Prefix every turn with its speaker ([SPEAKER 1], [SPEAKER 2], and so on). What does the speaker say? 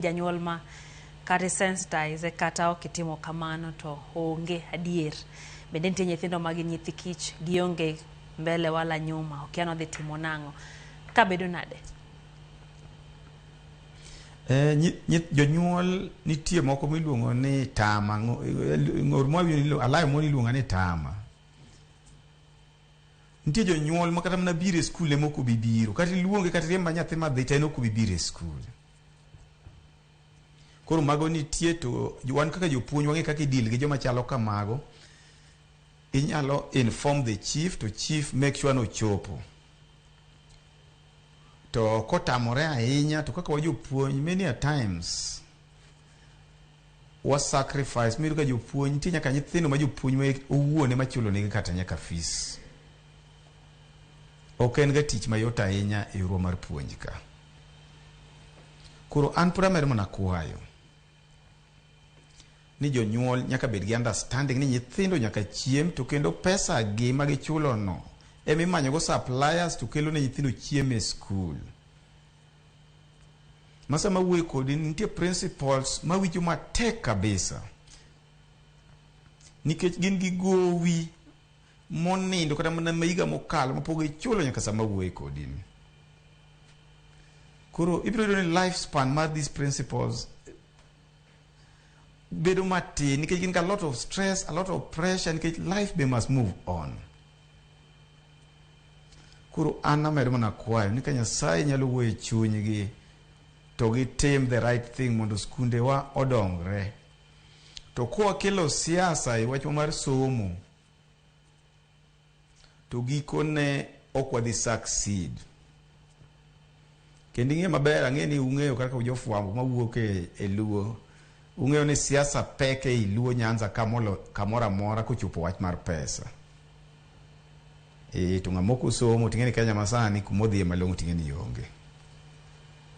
[SPEAKER 1] Janyuol ma kata isensitize kata ok itimo kamano to onge adier. Bende nitie nyithindo ma gin nyithi kich, gionge mbele wala nyuma, okia ni odhi timo nang'o. Ka bedo nade?
[SPEAKER 2] Jonyuol nitie moko miluongo ni tama, ng'or mwawinjo ni alayo moro iluongo ni tama. Nitie jonyuol ma kata mana biro e skul ema ok obi biro, kata iluonge kata iriemb nyathi madhi to en ok obi biro e skul. Koro mago nitie, to wan kaka jopuonj wang'e kaka i-deal gi joma chalo kamago. Inyalo inform the chief to chief make sure ni ochopo. To kotamore ahinya to kaka wajopuonj, many a times wa sacrifice miyudo ka jopuonj nitie nyaka nyithindo ma jopuonj ma owuon ema chulo negi kata nyaka fees. Ok en ga tich mayot ahinya e yorwa mar puonj ka. Koro an pod amedo mana kwayo ni jonyuol nyaka bed gi understanding ni nyithindo nyaka chiem, to kendo pesa gi ma gichulo no ema imanyo go suppliers to kelo ne nyithindo chiemo e skul. Ma sama awuoyo kodi, nitie principals mawinjo matek kabisa nikech gin gi gowi monindo kata mana ma higa mokalo mapok gichulo nyaka sama awuoyo kodi ni. Koro ibiro yudo ni lifespan mar these principals bedo matin nikech gin gi a lot of stress, a lot of pressure, nikech life be must move on. Koro an amedo mana kwayo ni ka Nyasaye nyalo wuoyo e chunygi to gitim the right thing mondo skundewa odongre. To kwakelo siasa e wachwa mar somo to gikone ok wadhi succeed. Kendo ing'e maber, ang'e ni ung'eyo kaka jofwambo mawuok e Luo, ung'eyo ni siasa pek ei Luo Nyanza kamolo kamoro amora kochopo wach mar pesa. E, to ng'ama ok osomo ting'e ni Kenya masani kumodhiye malong'o ting'e ni onge.